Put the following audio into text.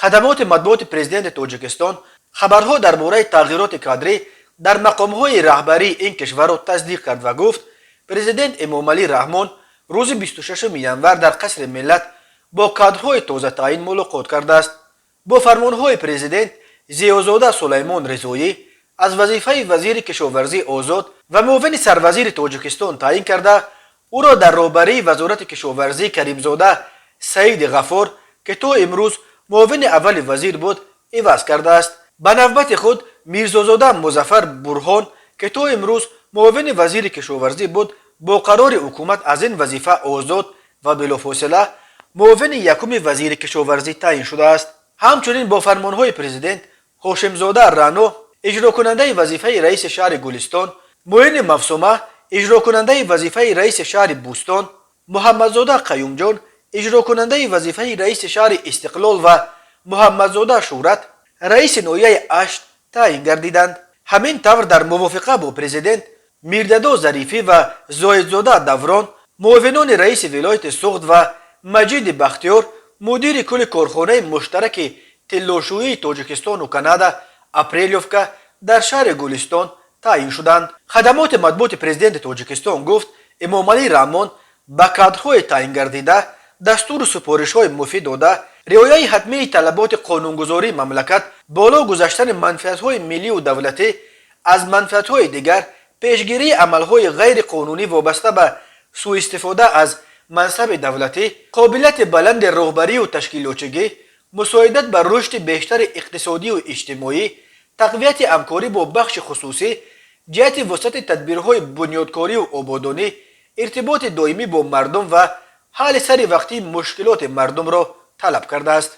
Хадамоти матбуоти Президенти Тоҷикистон хабарҳо дар бораи тағйироти кадрӣ дар мақомҳои раҳбарии ин кишварро тасдиқ кард ва гуфт, Президент Эмомалӣ Раҳмон рӯзи 26 январ дар Қасри Миллат бо кадрҳои тозатаъин мулоқот кардааст. Бо фармонҳои Президент Зиёзода Сулаймон Ризоӣ аз вазифаи вазири кишоварзӣ озод ва муовини сарвазири Тоҷикистон таъин карда, ӯро дар роҳбарии Вазорати кишоварзӣ Каримзода Саиди Ғафор, ки то имрӯз муовини аввали вазир буд, иваз кардааст. Ба навбати худ Мирзозода Музаффар Бурҳон, ки то имрӯз муовини вазири кишоварзӣ буд, бо қарори ҳукумат аз ин вазифа озод ва билофосила муовини якуми вазири кишоварзӣ таъин шудааст. Ҳамчунин бо фармонҳои Президент Ҳошимзода Рано иҷрокунандаи вазифаи раиси шаҳри Гулистон, Муини Мавсума иҷрокунандаи вазифаи раиси шаҳри Бӯстон, Муҳаммадзода Қаюмҷон иҷрокунандаи вазифаи раиси шаҳри Истиқлол ва Муҳаммадзода Шӯрат раиси ноҳияи Ашт таъин гардиданд. Ҳамин тавр, дар мувофиқа бо Президент Мирдадо Зарифӣ ва Зоҳидзода Даврон муовинони раиси вилояти Суғд ва Маҷиди Бахтиёр мудири кулли корхонаи муштараки тиллошӯии Тоҷикистону Канада «Апрелевка» дар шаҳри Гулистон таъин шуданд. Хадамоти матбуоти Президенти Тоҷикистон гуфт, Эмомалӣ Раҳмон ба кадрҳои таъингардида дастуру супоришҳои муфид дода, риояи ҳатмии талаботи қонунгузории мамлакат, боло гузаштани манфиатҳои миллию давлатӣ аз манфиатҳои дигар, пешгирии амалҳои ғайриқонунӣ вобаста ба сӯистифода аз мансаби давлатӣ, қобилияти баланди роҳбарию ташкилотчигӣ, мусоидат ба рушди бештари иқтисодию иҷтимоӣ, тақвияти ҳамкорӣ бо бахши хусусӣ ҷиҳати вусъати тадбирҳои бунёдкорию ободонӣ, иртиботи доимӣ бо мардум ва ҳалли сари вақтии мушкилоти мардумро талаб кардааст.